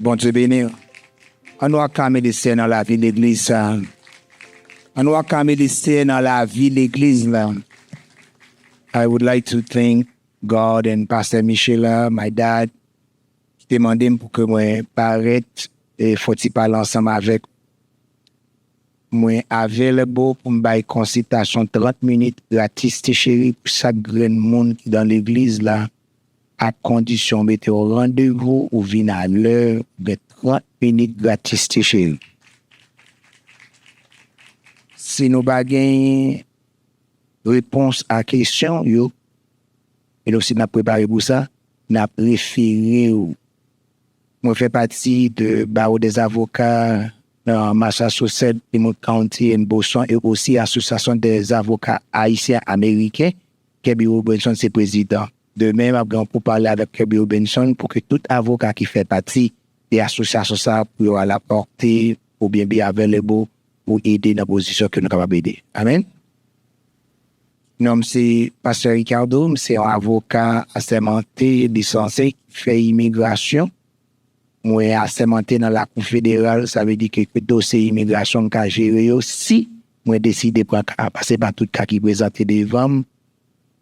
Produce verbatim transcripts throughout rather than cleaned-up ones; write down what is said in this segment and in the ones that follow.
Bondye beni w. An nou aklame Lesenyè nan lavi legliz sa. An nou aklame Lesenyè nan lavi legliz la. I would like to thank God and Pastor Michela, my dad, ki te mande m pou ke mwen parèt e fè yon ti pale ansanm avèk mwen available pou m bay konsiltasyon trant minit gratis ti cheri pou chak grenn moun ki nan legliz la, ak kondisyon mete yon randevou ou vin alè, ou gen trant minit gratis ti cheri. Si nou pa gen repons a kesyon yo, e nou si n ap prepare pou sa, n ap refere w. Mwen fè pati de Barreau des Avocats nan Massachusetts, Plymouth County and Boston, e osi Asosyasyon dè Zavoka Ayisyen Ameriken, Kirby Robinson se prezidan. Demen, m ap gen yon poupale avèk Kirby Robinson pou ke tout avoka ki fè pati de asosyasyon sa a pou yo al apòte oubyen be available pou ede nan pozisyon ke nou kapab ede. Amèn. Non m se Pastè Ricardo, m se yon avoka asèmante, lisanse, ki fè imigrasyon. Mwen asèmante nan Lakou Federal, sa vle di ke dosye imigrasyon m ka jere yo si mwen deside pran ka, paske pa tout ka ki prezante devan m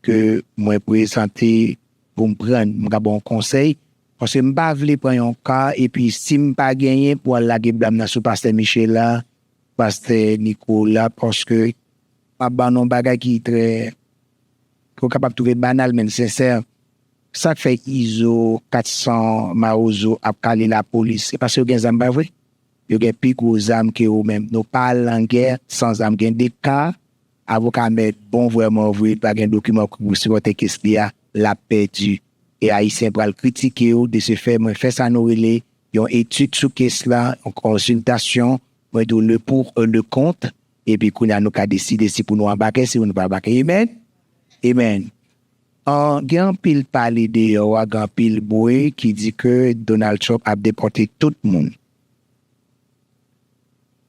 ke mwen prezante pou m pran, m ka ba w konsèy, paske m pa vle pran yon ka epi si m pa genyen pou al lage blam nan sou Pastè Michela, Pastè Nicolas, paske m ap ba nou yon bagay ki trè, ke w kapab twouve banal, men l sensè. Sa k fè Izo, Kat san, Mawozo ap kale lapolis, se paske yo gen zam, pa vre? Yo gen pi gwo zam ke ou menm. Nou pa al nan gè san zam. Gen de ka, avoka mèt bon vrèman vre, pa gen dokiman pou sipòte kes li a, l ap pèdi. E Ayisyen pral kritike w, de se fè, mwen fè sa nou rele yon etid sou kes la, yon konsiltasyon, mwen di w le pour et le kont, epi kounye a nou ka deside si pou nou anbake, si pou nou pa anbake. Amen? Amen. An, gen anpil pale deyò a, gen anpil bri ki di ke Donald Trump ap depòte tout moun.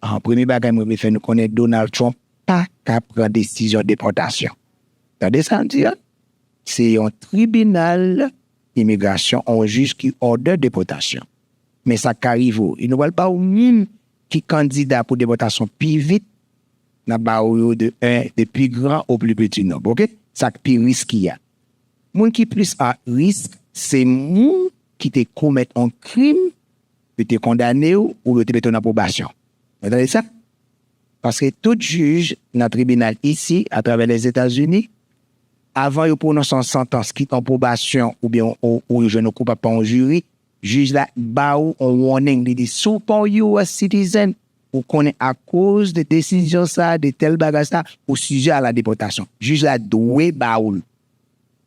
An, premye bagay mwen vle fè nou konnen, Donald Trump pa ka pran desizyon depòtasyon. Tande sa m di a? Se yon tribinal imigrasyon, yon jij ki òdè depòtasyon. Men sa ka rive w. E nou pral ba w moun ki kandida pou depòtasyon pi vit, n ap ba w yo de en, de pi gran o pli piti nonb, oke? Sa k pi riski a. Moun ki plis a risk, se moun ki te komèt yon krim, yo te kondane w, ou yo te mete w nan pwobasyon. Ou tande sa? Paske tout jij nan tribinal isi, atravè Lèzetazini, avan yo pwononse yon santans, kit yon pwobasyon oubyen ou, ou yo jwenn ou koupab pa yon jiri, jij la ba ou yon warning, li di, si w pa yon U S citizen, ou konnen akoz de desizyon sa, de tèl bagay sa, ou sijè a la depòtasyon. Jij la dwe ba ou l.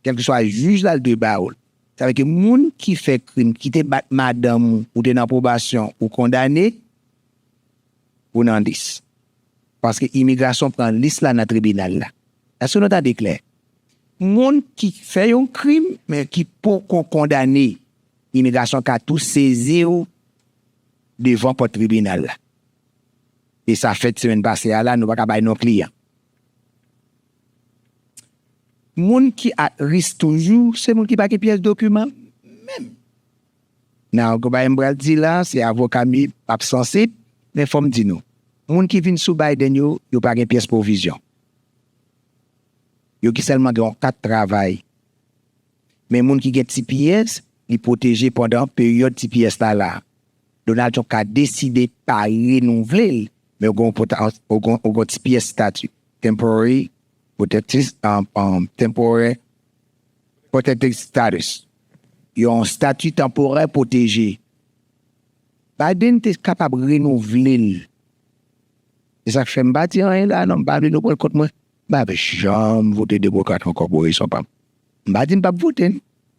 Kèlkeswa jij la, l dwe ba ou l. Sa vle ke moun ki fè krim, ki te bat madanm ou, ou te nan pwobasyon, ou kondane, ou nan lis. Paske imigrasyon pran lis la nan tribinal la. Èske nou tande klè? Moun ki fè yon krim, men ki poko kondane, imigrasyon ka tou sezi w devan pòt tribinal la. E sa fèt semèn pase a la, nou pa ka bay non kliyan. Moun ki at risk toujou, se moun ki pa gen pyès dokiman menm. Nan, yon bagay m pral di la, se avoka m ap sansib, men fò m di nou, moun ki vin sou Biden yo, yo pa gen pyès pwovizyon. Yo ki sèlman gen yon kat travay. Men moun ki gen T P S, li pwoteje pandan peryòd T P S la la. Donald Trump ka deside pa renouvle l, men ou gen yon pota-, ou gen, ou gen T P S stati, temporary protected, um, um, temporary protected status. Yon stati tanporè pwoteje. Biden te kapab renouvle l. E sa k fè m pa di anyen la, non, m pa vle nou pran l kont mwen. M pa janm vote demokrat ankò pou rezon pa m. M pa di m p ap vote,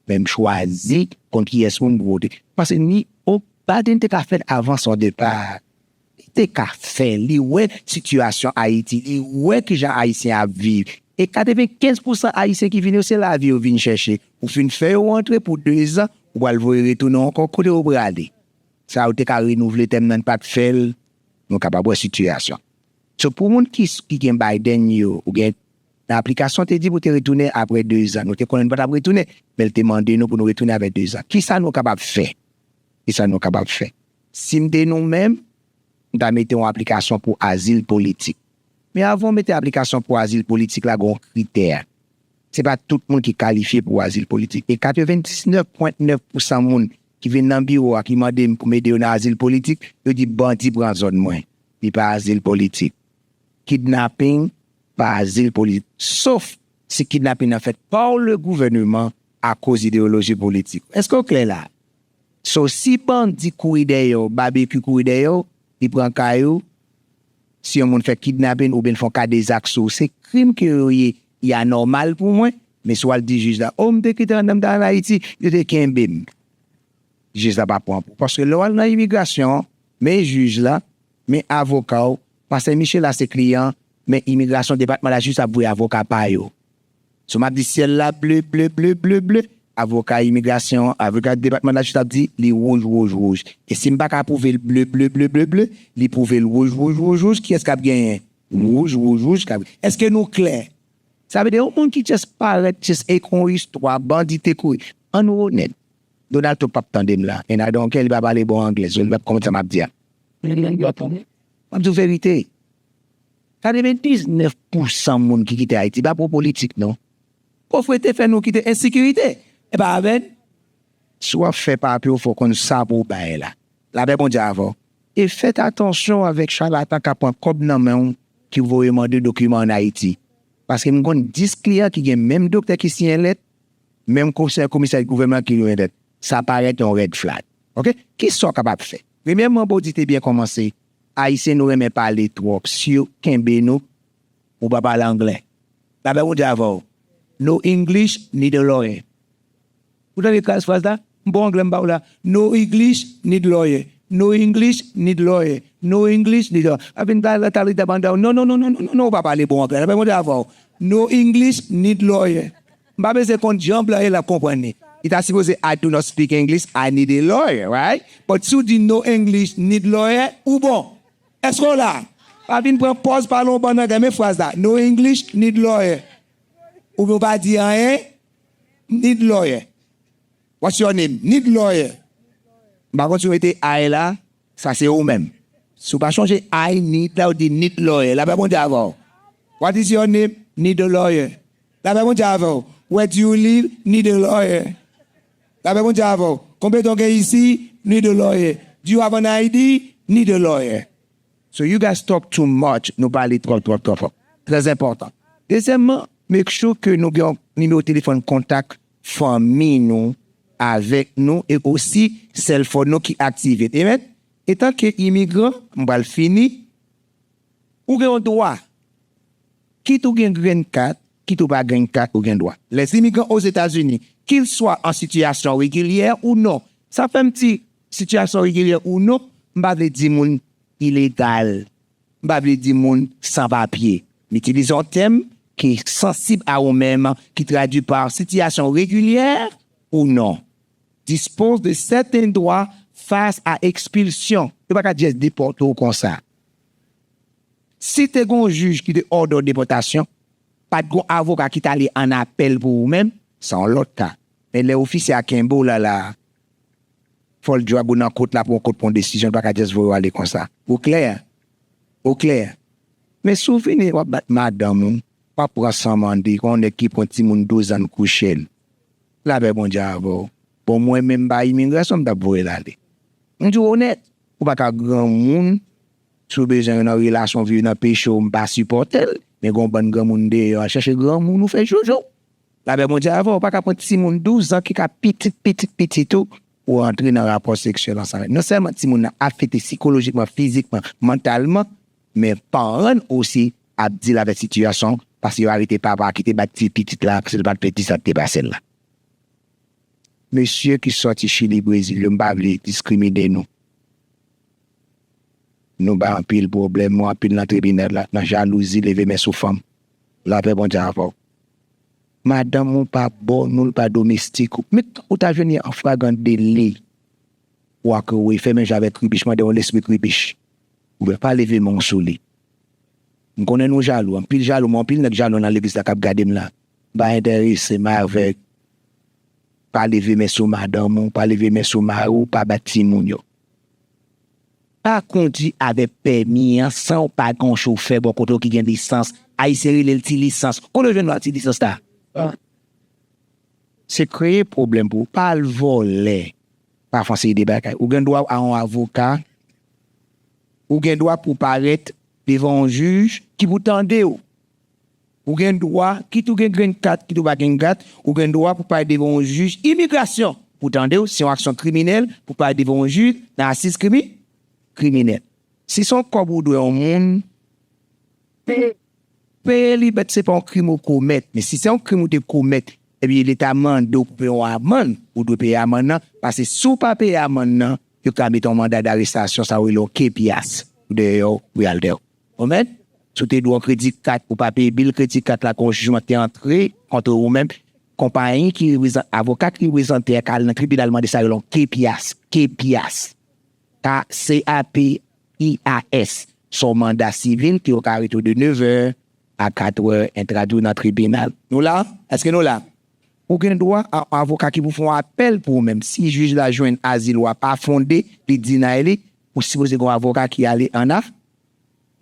men m chwazi kont kiyès moun m vote. Paske ni o-, Biden te ka fè l avan son depa. Li te ka fè, li wè sitiyasyon Ayiti, li wè kijan Ayisyen ap viv. E katrevenkenz pousan Ayisyen ki vin yo, se lavi yo vin chèche. Ou fin fè yo rantre pou dezan, ou pral voye retounen ankò kote yo prale. Sa yo te ka renouvle tèm nan, pa t fè l, nou kapab wè sitiyasyon. So, pou moun ki, ki gen Biden yo, ou gen nan aplikasyon te di pou te retounen apre dezan. Nou te konnen nou pa t ap retounen, men l te mande nou pou nou retounen apre dezan. Kisa nou kapab fè? Kisa nou kapab fè? Si m te nou menm, m ta mete yon aplikasyon pou azil politik. Men avan w mete aplikasyon pou azil politik la, gen yon kritè. Se pa tout moun ki kalifye pou azil politik. E katrevendiznèf pwen nèf pousan moun ki vin nan biwo a, ki mande m pou m ede yo nan azil politik, yo di bandi pran zòn mwen. Li pa azil politik. Kidnaping pa azil politik. Sof si kidnaping nan fèt pa le gouvènman akoz ideyoloji politik. Èske w klè la? So, si bandi kouri dèyè w, babekyu kouri dèyè w, li pran kay ou, si yon moun fè kidnaping oubyen l fè yon ka dezak sou ou, se krim ke yo ye, li anòmal pou mwen, men si w al di jij la, o, m te kite anndan, m t al ann Ayiti, yo te kenbe m. Jij la pa pran pou. Paske lè w al nan imigrasyon, men jij la, men avoka w, pastè Michel la se kliyan, men imigrasyon, depatman lajistis ap voye avoka pa yo. So m ap di syèl la ble, ble, ble, ble, ble, avoka imigrasyon, avoka depatman lajistis ap di li wouj, wouj, wouj. E si m pa ka pwouve l ble, ble, ble, ble, ble, li pwouve l wouj, wouj, wouj, wouj, kiyès k ap genyen? Wouj, wouj, wouj, k ap. Èske nou klè? Sa vle di yon moun ki just parèt, just ekri yon istwa, bandi te kouri. Ann onèt. Donald Trump p ap tande m la. And I don't care, li pa pale bon anglè, so li p ap konprann sa m ap di a. M ap di w verite. Katrevendiznèf pousan moun ki kite Ayiti, pa pou politik, non. Povrete fè nou kite ensekirite. E pa avè n. Si w ap fè papye w, fò w konn sa pou w bay la. Lapè Bondye avè w. E fèt atansyon avèk chalatan k ap pran kòb nan men w ki voye mande dokiman ann Ayiti. Paske m konn dis kliyan ki gen menm doktè ki siyen lèt, menm konsèy komisè gouvènman ki siyen lèt. Sa parèt yon red flag. Oke? Kisa w kapab fè? Premyèman, Bondye te byen kòmanse. Ayisyen nou renmen pale twòp. Si yo kenbe nou, ou pa pale anglè. Lapè Bondye avè w. No English, need a lawyer. Ou tande kras fraz la? M bon anglè m ba w la. No English, need lawyer. No English, need lawyer. No English, need lawyer. A vin ta la ta li ta banda w. Non, non, non, non, non, non, non, ou pa pale bon anglè. Lapè Bondye avè w. No English, need lawyer. M pa bezwen konn jan blan ye l ap konprann li. Li ta sipoze I do not speak English, I need a lawyer, right? But si w di no English, need lawyer, ou bon. Èske w la? Pa vin pran pòz pale yon bann anglè. Men fraz la. No English, need lawyer. Oubyen w pa di anyen, need lawyer. What's your name? Need lawyer. M pa konn si w mete I la, sa se ou menm. Si w pa chonje I need la, ou di need lawyer. Lapè Bondye avè w. What is your name? Need a lawyer. Lapè Bondye avè w. Where do you live? Need a lawyer. Lapè Bondye avè w. Konbyen tan w gen isi? Need a lawyer. Do you have an I D? Need a lawyer. So you guys talk too much. Nou pale twòp, twòp, twòp, twòp. Trè enpòtan. Dezyèmman, make sure ke nou gen yon nimewo telefòn kontak fanmi nou avèk nou e osi sèlfòn nou ki aktive. Amen? Etanke imigran, m pral fini, ou gen yon dwa. Kit ou gen green card, kit ou pa green card, ou gen dwa. Les immigrants aux États-Unis, qu'ils soient en situation régulière ou non. Sa fè m di sitiyasyon regilyè ou non, m pa vle di moun ilegal. M pa vle di moun san papye. M itilize yon tèm ki sansib a ou menm, ki tradui pa sitiyasyon regilyè ou non. Dispose de sèten dwa fas a ekspilsyon. Yo pa ka just depòte w konsa. Si te gen yon jij ki te òdone depòtasyon, pa t gen yon avoka ki t ale an apèl pou ou menm, se yon lòt ka. Men lè ofisye a kenbe w la, la, fò l drag ou nan kot la pou yon kot pran yon desizyon, l pa ka just voye w ale konsa. Ou klè? Ou klè? Men si w vini, w ap bat madanm ou, w ap pran san mande, kon yon nèg ki pran timoun douz an kouche l. Lapè Bondye avè w. Bon, mwen menm pa imigrasyon, m t ap voye l ale. M di w onèt, ou pa ka granmoun, si w bezwen nan relasyon, viv nan peche w, m pa sipòte l. Men gen yon bann granmoun deyò, al chèche granmoun ou fè joujou. Lapè Bondye avè w, ou pa ka pran timoun douz an ki ka pitit, pitit, pitit ou, ou antre nan rapò seksyèl ansanm. Non sèlman timoun nan afekte sikolojikman, fizikman, mantalman, men paran l osi ap deal avèk sitiyasyon, paske yo arete papa ki te bat ti pitit la, paske l pa t fè dis an te pase l la. Mesye ki sòti Chili, Brezil, yo, m pa vle diskrimine nou. Nou bay anpil pwoblèm, nou anpil nan tribinal la, nan jalouzi, leve men sou fanm. Lapè Bondye avè w. Madanm ou pa bòn ou, l pa domestik ou. Men ou ta jwenn li an flagran deli. Ou a kouri, fèmen je avèk kribich, mande yon lespri kribich. Oubyen pa leve men w sou li. M konnen nou jalou, anpil jalou, men anpil nèg jalou nan legliz la k ap gade m la. M pa enterese m avèk pa leve men sou madanm ou, pa leve men sou mari w, pa bat timoun yo. Pa kondui avèk pèmi an san w pa gen yon chofè bò kote w ki gen lisans. Ayisyen rele l ti lisans. Kote w jwenn lwa ti lisans la? Se kreye pwoblèm pou ou. Pa al vòlè. Pa fè yon seri de bagay. Ou gen dwa a yon avoka. Ou gen dwa pou parèt devan yon jij ki pou tande w. Ou gen dwa, kit ou gen green card, kit ou pa gen green card, ou gen dwa pou parèt devan yon jij imigrasyon pou tande w, si yon aksyon kriminèl, pou parèt devan yon jij nan asiz krimi-, kriminèl. Si se yon kòb ou dwe yon moun, peye li, but se pa yon krim ou komèt. Men si se yon krim ou te komèt, epi Leta mande w pou peye yon amann, ou dwe peye amann nan, paske si w pa peye amann nan, yo ka mete yon manda darestasyon, sa yo rele yon kepias, pou dèyè w, pou y al dèyè w. Ou konprann? Si w te dwe yon kredi kat, ou pa peye bil kredi kat la, kon jijman te antre kont ou menm, konpayi ki reprezante, avoka ki reprezante a ka al nan tribinal mande sa yo rele yon kepias, kepias. K C A P I A S. Se yon manda sivil ke yo ka arete w de nevè a katrè, entradwi w nan tribinal. Nou la? Èske nou la? Ou gen dwa a yon avoka ki pou fè yon apèl pou ou menm. Si jij la jwenn azil ou a pa fonde, li deny li, ou sipoze gen yon avoka ki ale ann a.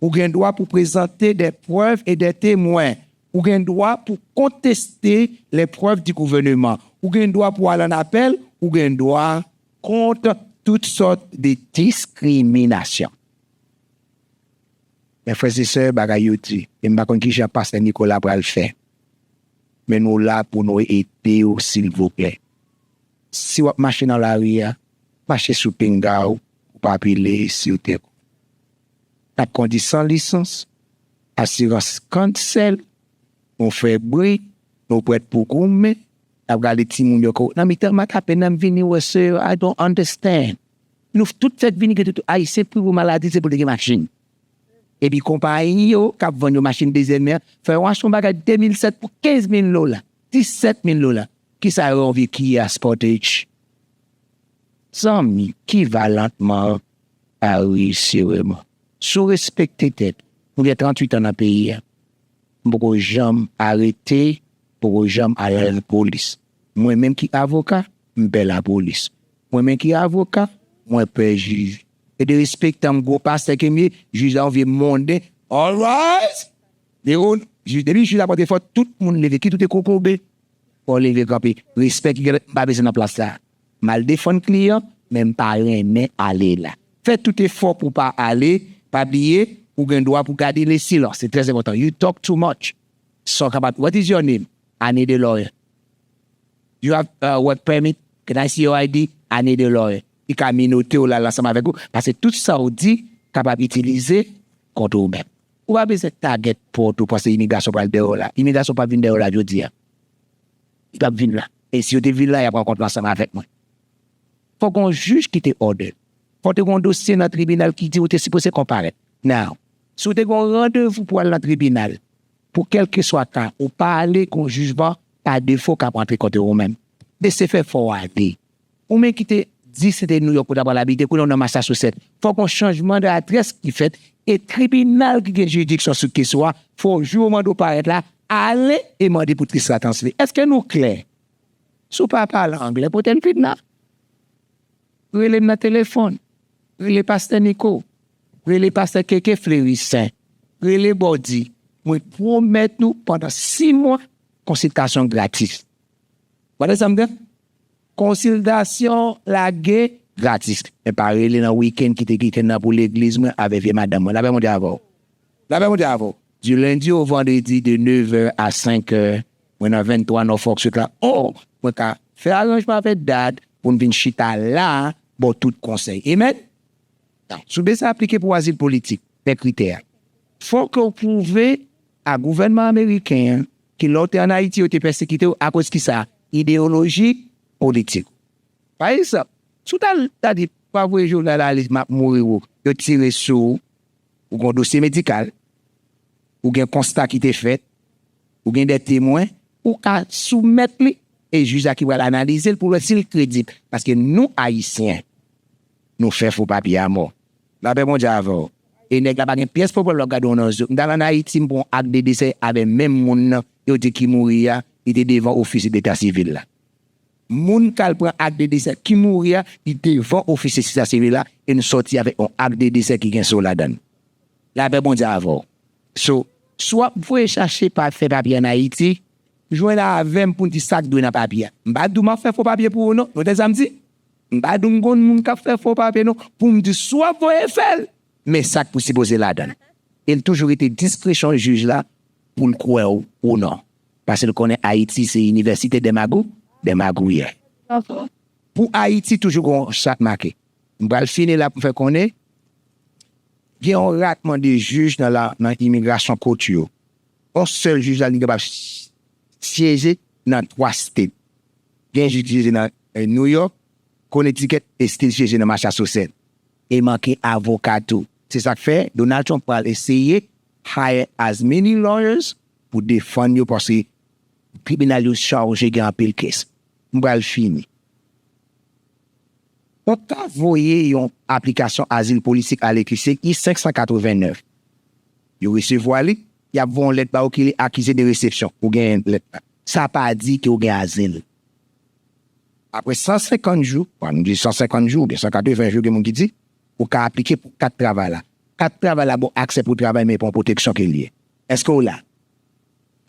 Ou gen dwa pou prezante des preuves et des témoins. Ou gen dwa pou konteste les preuves du gouvernement. Ou gen dwa pou al ann apèl. Ou gen dwa kont tout sòt de diskriminasyon. Men frè e sè, bagay yo di. E m pa konn kijan pastè Nicolas pral fè. Men nou la pou nou ede w, silvouplè. Si w ap mache nan lari a, mache sou pinga w, ou pa pile si w te konn. N ap kondi san lisans, asirans cancel, nou fè bri, nou prèt pou goumen, n ap gade timoun yo ko-, nan mitan m ap tape nan m vini wè sè yo, I don't understand. Nou tout fèk vini gen tout Ayisyen pri pou maladi se pou l te gen machin. Epi konpayi yo k ap vann yo machin dezyèm men an, fè yo achte yon bagay de mil sèt pou kenz mil dola, disèt mil dola. Kisa yo yon vye Kia Sportage? Zanmi, ki valantman a reyisi vreman. Si w respekte tèt, m gen tranntuit an nan peyi a. M poko janm arete, poko janm al nan lapolis. Mwen menm ki avoka, m pè lapolis. Mwen menm ki avoka, mwen pè jij. E de respektan m gwo pastè ke m ye, jij la yon vye monnen. All rise! De ou, jij, depi jij la pote fò, tout moun leve, kit ou te kokobe. Fò w leve kanpe. Respè ki gen, m pa bezwen nan plas la. M al defann kliyan, men m pa renmen ale la. Fè tout efò pou w pa ale. Pa bliye, ou gen dwa pou gade le silans. Se trè enpòtan. You talk too much. Sa w kapab. What is your name? I need a lawyer. You have a work permit? Can I see your I D? I need a lawyer. Li ka menote w la ansanm avèk ou. Paske tout sa w di kapab itilize kont ou menm. Ou pa bezwen target pòt ou panse imigrasyon pral dèyè w la. Imigrasyon p ap vin dèyè w la jodi a. Li p ap vin la. E si yo te vin la, y ap rankontre ansanm avèk mwen. Fòk yon jij kite òdè. Fòk te gen yon dosye nan tribinal ki di ou te sipoze konparèt. Now, si w te gen yon randevou pou al nan tribinal, pou kèlkeswa ka, ou pa ale, gen yon jijman pa defo k ap antre kont ou menm. Mesye fè fò w ale. Ou menm ki te di se te Nouyòk ou ta pral abite, kounye a w nan Massachusetts. Fòk yon chanjman de adrès ki fèt, e tribinal ki gen jiridiksyon sou kes ou a, fò jou yo mande w parèt la, ale e mande pou kes la transfere. Èske nou klè? Si w pa pale anglè, pote l vin la. Rele m nan telefòn. Rele pastè Nico. Rele pastè Keke Flerisen. Rele Bòdi. Mwen pwomèt nou pandan sis mwa, konsiltasyon gratis. What is something? Konsiltasyon lage gratis. Men pa rele nan wikenn, kite wikenn nan pou legliz mwen avèk vye madanm mwen. Lapè Bondye avè w. Lapè Bondye avè w. Di lendi o vandredi de nevè a senkè, mwen nan venntwa Norfolk Street la. Oh, mwen ka fè aranjman avèk dad pou n vin chita la, ba w tout konsèy. Amen? Now, si w bezwen aplike pou azil politik, men kritè a. Fòk ou pwouve a gouvènman ameriken an ke lè w te ann Ayiti, yo te pèsekite w akoz kisa? Ideyoloji politik. Pa egzanp, si w ta, ta di, pa voye Jovenel ale, m ap mouri, ou, yo tire sou ou, ou gen yon dosye medikal, ou gen konsta ki te fèt, ou gen de temwen, ou ka soumèt li, e jij la ki pral analize l pou wè si l kredib. Paske nou, Ayisyen, nou fè fo papye a mò. Lapè Bondye avè w. E nèg la pa gen pyès pwoblèm lè w ap gade w nan zye. M t al ann Ayiti, m pran yon ak de desè avè menm moun nan, yo di ki mouri a, li te devan ofisye deta sivil la. Moun k al pran ak de desè ki mouri a, li devan ofisye sita sivil la, e nou sòti avèk yon ak de desè ki gen sou ladan l. Lapè Bondye avè w. So, si w ap voye chache pa fè papye ann Ayiti, jwenn avè m pou n di sa k dwe nan papye a. M pa di w m ap fè fo papye pou ou non, nou tande sa m di? M pa di w m konn moun k ap fè fo papye non, pou m di si w ap voye fè l, men sa k pou sipoze ladan l. E l toujou rete diskresyon jij la pou l kwè w ou non. Paske l konnen Ayiti se inivèsite dè magou, dè magouyè. Pou Ayiti toujou gen yon chat make. M pral fini la pou m fè konnen, gen yon ratman de jij nan la, nan imigrasyon kot yo. Yon sèl jij la, li kapab syeje nan twa state. Gen jij ki syeje nan eh, New York, Connecticut, e still syeje nan Massachusetts. E manke avoka tou. Se sa k fè Donald Trump pral eseye hire as many lawyers pou defann yo paske tribinal yo chaje gen anpil case. M pral fini. Ou ka voye yon aplikasyon azil politik ale ki se I senk san katreven nèf. Yo resevwa li, y ap voye yon lèt ba ou ki li akize de resepsyon. Ou gen lèt la. Sa pa di ke ou gen azil. Apre san senkant jou, bon, nou di san senkant jou oubyen san katreven jou, gen moun ki di, ou ka aplike pou kat travay la. Kat travay la ba w aksè pou travay, men pa yon pwoteksyon ke l ye. Èske w la?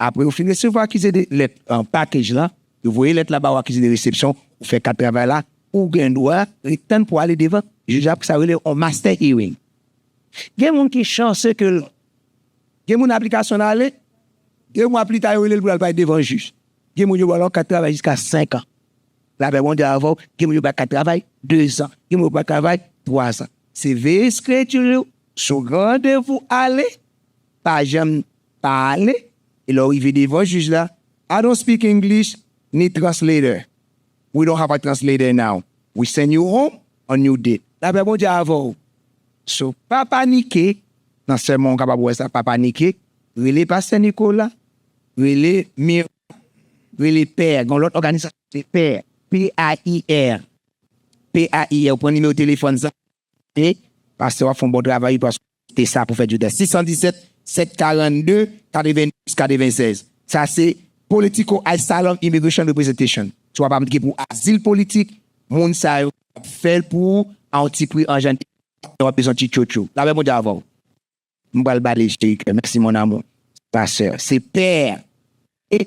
Apre ou fin resevwa akize de lèt an package la, yo voye lèt la ba ou akize de resepsyon, ou fè kat travay la, ou gen dwa ret tann pou ale devan jij la pou sa rele yon master hearing. Gen moun ki chanse ke l, gen moun aplikasyon l ale, de mwa pli ta yo rele l pou l al pale devan jij. Gen moun yo ba l yon kat travay jiska senk an. Lapè Bondye avè w, gen moun yo ba kat travay de zan, gen moun yo ba travay twa zan. Se veye schedule ou, si w gen randevou ale, pa janm pa ale, e lè w rive devan jij la, I don't speak English, need translator. We don't have a translator now. We send you home on your date. Lapè Bondye avè w. So, pa panike, nan sèmon w kapab wè sa, pa panike, rele pastè Nicolas, rele Mir, rele Pè, gen lòt òganizasyon, se Pè, P A I R, P A I R, ou pran nimewo telefòn sa, e pastè w ap fè yon bon travay, paske te sa pou fè di w dè sis san disèt, sèt karannde, katrevenndous, katrevensèz. Sa se Political Asylum Immigration Representation. Si w ap aplike pou azil politik, moun sa yo ap fè l pou ou a yon ti pri an jan w ap bezwen ti tchotcho. Lapè Bondye avè w. M pral bale Jerikè. Mèsi, mon amour. Pastè. Se Pè. P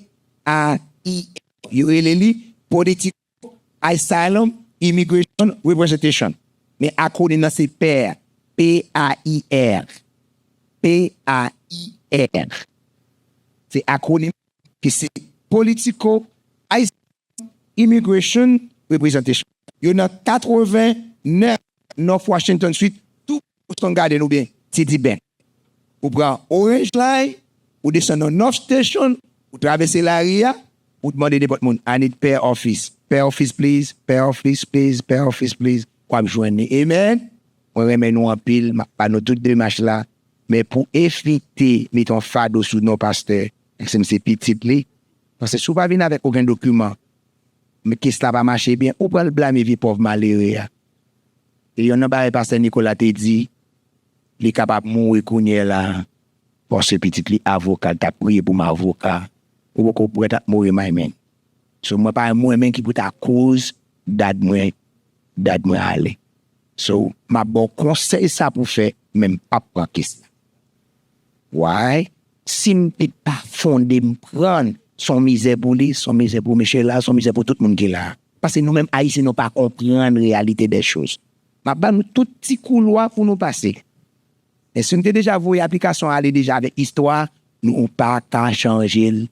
A I R. Yo rele li Political Asylum Immigration Representation. Men akwonim nan se P A I R. P A I R. P A I R. Se akwonim ki se Political Asylum Immigration Representation. Yo nan katreven nèf North Washington Street, tou Boston Garden oubyen T D Bank. Ou pran Orange Line, ou desann nan North Station, ou travèse lari a, ou mande nenpòt moun, "I need Pè office. Pè office, please. Pè office, please. Pè office, please." W ap jwenn li. Amen. Mwen renmen nou anpil. M ap ba nou tout demach la. Men pou evite mete yon fado sou non pastè, paske m se pitit li. Paske si w pa vin avèk okenn dokiman, men kes la pa mache byen, ou pral blame vye pòv malere a. E yonn nan bagay pastè Nicolas te di, li kapab mouri kounye a la, paske pitit li avoka, l t ap priye pou m avoka. Ou poko prèt ap mouri, my man. So, mwen pa mwen menm ki pou ta koz dad mwen, dad mwen ale. So, m ap ba w konsèy sa pou fè, men m p ap pran kes la. Why? Si m te pa fonde m pran l, s on mizè pou li, s on mizè pou mesye la, s on mizè pou tout moun ki la. Paske nou menm Ayisyen, nou pa konprann reyalite dè choz. M ap ba nou tout ti koulwa pou nou pase. Men si nou te deja voye aplikasyon ale deja avèk istwa, nou pa ka chanje l.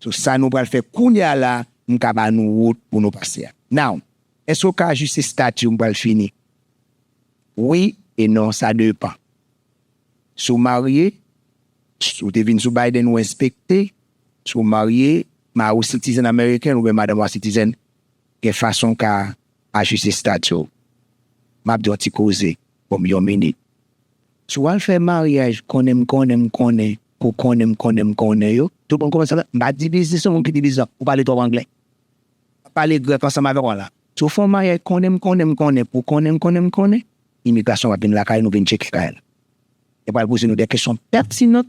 So, sa nou pral fè kounye a la, m ka ba nou wout pou nou pase a. Now, èske w ka ajiste stati w? M pral fini. Wi e non, sa depan. Si w marye, si w te vin sou Biden, ou enspekte. Si w marye, mari w citizen ameriken oubyen madanm w a citizen, gen fason w ka ajiste stati w. M ap di yon ti koze, ban m yon minit. Si w al fè maryaj konnen m konnen m konnen, pou konnen m konnen m konnen yo, tout moun kòmanse, m pa di biznis non, moun ki di biznis, ou pale twòp anglè. M ap pale grèk ansanm avèk ou la. Si w fè yon maryaj konnen m konnen m konnen, pou konnen m konnen m konnen, imigrasyon va vin lakay nou, vin tcheke kay la. Yo pral poze nou de kesyon pètinan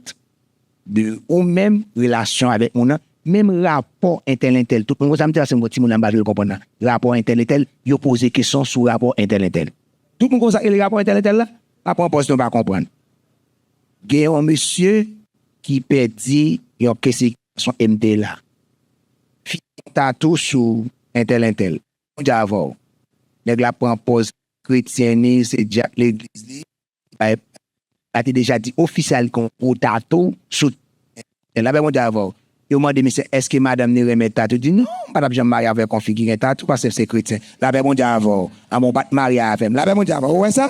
de ou menm, relasyon avèk moun nan, Menm rapò entèl entèl, tout moun konn sa m di a, se yon timoun la m pa vle l konprann nan. Rapò entèl entèl, yo poze kesyon sou rapò entèl entèl. Tout moun konn sa k rele rapò entèl entèl la? Pa pran pòz nou pa konprann. Gen yon mesye ki pèdi yon kesik gason M T la. Fi tatou sou entèl entèl. Bon Dye avè w. Nèg la pran pòz kretyen li, se dyak legliz li. Bay, la te deja di ofisyèl kon gwo tatou sou entèl. Lapè Bondye avè w. Yo mande misye, èske madanm ni renmen tatou? Di, non, m pa t ap janm marye avèk yon fi ki gen tatou, paske se kretyen. Lapè Bondye avè w. Anben, w pa t marye avè m. Lapè Bondye avè w. Ou wè sa?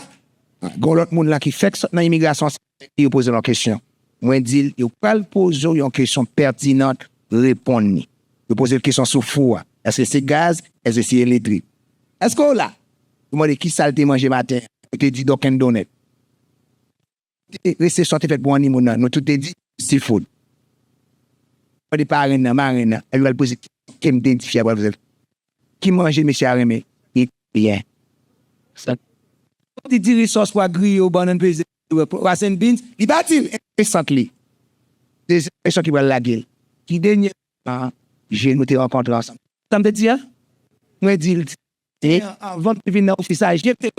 Gon lòt moun la ki fèk sot nan imigrasyon, yo poze l yon kesyon. Mwen di l, yo pral poze w yon kesyon pètinan, reponn li. Yo poze l kesyon sou fou a. Èske se gaz? Èske se eletrik? Èske w la? Yo mande ki sa l te manje maten. Yo te di Dunkin' Donut. Te, resepsyon te fèt pou anni moun nan. Nou tout te di seafood. Mande parenn nan, marenn nan. Epi yo pral poze ki M T di fi a pral poze l. Ki manje mesye a renmen? Italyen. Sa. Ti diri sòs pwa griyo, bannann peze, rice and beans. Li pa di l enteresan li. Se enteresan ki pral lage l. Ki dènye a, je nou te rankontre ansanm. Sa m te di a? Mwen di l, e, anvan m te vin nan ofis la, je m te